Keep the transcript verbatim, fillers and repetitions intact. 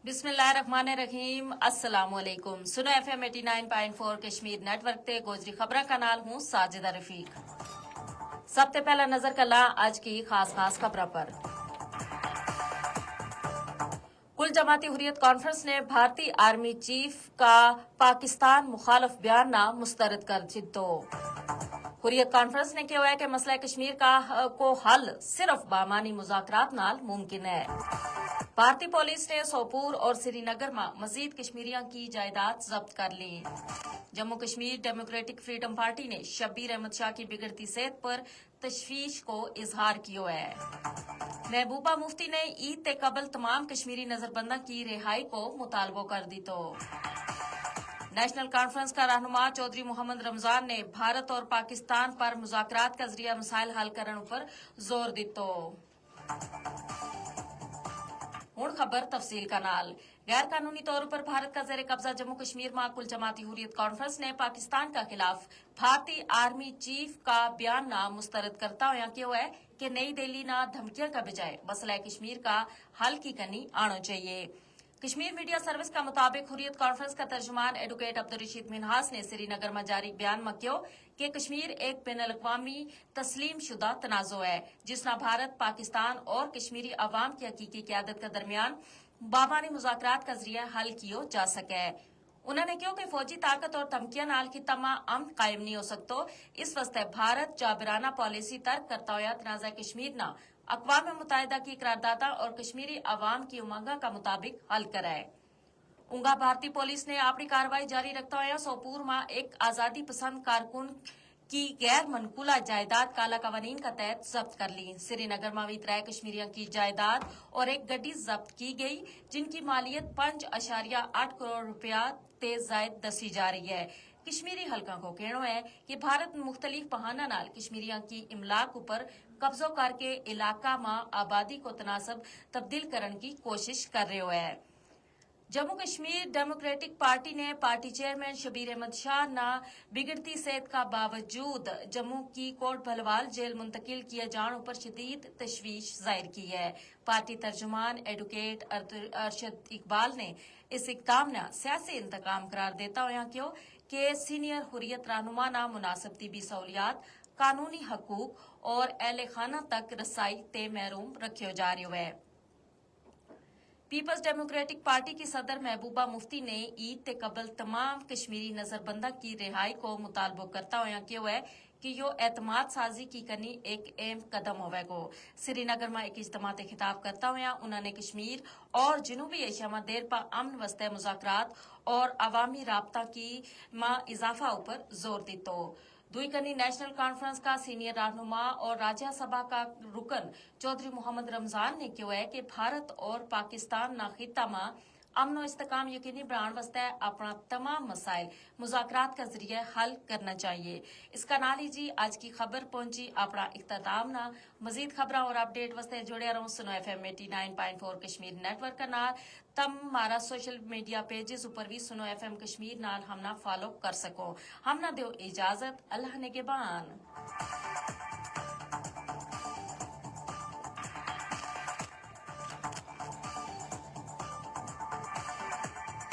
بسم اللہ الرحمن الرحیم، السلام علیکم۔ سنو ایف ایم ایٹی نائن پوائنٹ فور کشمیر نیٹ ورک تے گوجری خبراں کا نال ہوں ساجدہ رفیق۔ سب تے پہلا نظر کلاں اج کی خاص خاص خبراں پر۔ کل جماعتی حریت کانفرنس نے بھارتی آرمی چیف کا پاکستان مخالف بیان نا مسترد کر دتو۔ حریت کانفرنس نے کہیو ہے کہ مسئلہ کشمیر کا کو حل صرف بامانی مذاکرات نال ممکن ہے۔ بھارتی پولیس نے سوپور اور سری نگر ما مزید کشمیریاں کی جائیداد ضبط کر لی۔ جموں کشمیر ڈیموکریٹک فریڈم پارٹی نے شبیر احمد شاہ کی بگڑتی صحت پر تشویش کو اظہار کیو ہے۔ محبوبہ مفتی نے عید تے قبل تمام کشمیری نظربنداں کی رہائی کو مطالبو کر دیتو۔ نیشنل کانفرنس کا رہنما چوہدری محمد رمضان نے بھارت اور پاکستان پر مذاکرات کا ذریعہ مسائل حل کرن اپر زور دیتو۔ ہن خبر تفصیل کا نال۔ غیر قانونی طور پر بھارت کا زیر قبضہ جموں کشمیر ما کل جماعتی حریت کانفرنس نے پاکستان کا خلاف بھارتی آرمی چیف کا بیان نا مسترد کرتا ہویا کہیو ہے کہ نئی دہلی نا دھمکیاں کا بجائے مسئلہ کشمیر کا حل کی کنی آنو چاہیے۔ کشمیر میڈیا سروس کا مطابق حریت کانفرنس کا ترجمان ایڈوکیٹ عبدالرشید منہاس نے سری نگر ما جاری بیان ما کہیو کہ کشمیر ایک بین الاقوامی تسلیم شدہ تنازع ہے، جس نا بھارت پاکستان اور کشمیری عوام کی حقیقی قیادت کا درمیان بامانی مذاکرات کا ذریعہ حل کیو جا سکے۔ انہاں نے کہیو کہ فوجی طاقت اور دھمکیاں نال خطہ ما امن قائم نہیں ہو سکتو۔ اس واسطے بھارت جابرانہ پالیسی ترک کرتا ہویا تنازعہ کشمیر نا اقوام متحدہ کی قرارداداں اور کشمیری عوام کی امنگاں کا مطابق حل کرے۔ اونگا بھارتی پولیس نے اپنی کارروائی جاری رکھتا ہویا سوپور ما ایک آزادی پسند کارکن کی غیر منقولہ جائیداد کالا قوانین کا تحت ضبط کر لی۔ سری نگر ما وی ترے کشمیریاں کی جائیداد اور ایک گڈی ضبط کی گئی، جن کی مالیت پنج اشاریہ آٹھ کروڑ روپیہ تے زائد دسی جا رہی ہے۔ کشمیری حلقاں کو کہنو ہے کہ بھارت مختلف بہانہ نال کشمیریاں کی املاک اپر قبضو کر کے علاقہ ما آبادی کو تناسب تبدیل کرن کی کوشش کر رہیو ہے۔ جموں کشمیر ڈیموکریٹک پارٹی نے پارٹی چیئرمین شبیر احمد شاہ نا بگڑتی صحت کا باوجود جموں کی کوٹ بھلوال جیل منتقل کیے جان اپر شدید تشویش ظاہر کی ہے۔ پارٹی ترجمان ایڈوکیٹ ارشد اقبال نے اس اقدام نا سیاسی انتقام قرار دیتا ہویا کہیو کہ سینئر حریت رہنما نا مناسب طبی سہولیات، قانونی حقوق اور اہل خانہ تک رسائی تے محروم رکھیو جا رہیو ہے۔ پیپلز ڈیموکریٹک پارٹی کی صدر محبوبہ مفتی نے عید تے قبل تمام کشمیری نظربندہ کی رہائی کو مطالبو کرتا ہویا کہیو ہے کہ یوہ اعتماد سازی کی کنی ایک اہم قدم ہووے گو۔ سری نگر ما ایک اجتماع تے خطاب کرتا ہویا انہاں نے کشمیر اور جنوبی ایشیا ما دیر پا امن واسطے مذاکرات اور عوامی رابطہ کی ما اضافہ اپر زور دیتو۔ دوئی کنی نیشنل کانفرنس کا سینئر رہنما اور راجیہ سبھا کا رکن چوہدری محمد رمضان نے کہیو ہے کہ بھارت اور پاکستان نا خطہ ما امن و استحکام یقینی بنان واسطے اپنا تمام مسائل مذاکرات کا ذریعے حل کرنا چاہیے۔ اس کا نال ہی جی اج کی خبر پہنچی اپنا اختتام نا۔ مزید خبراں اور اپڈیٹ واسطے جڑیا رہوں سنو ایف ایم ایٹی نائن پوائنٹ فور کشمیر نیٹ ورک کا نال۔ تم مارا سوشل میڈیا پیجز اپر وی سنو ایف ایم کشمیر نال ہم نا فالو کر سکو۔ ہم نا دیو اجازت، اللہ نگہبان۔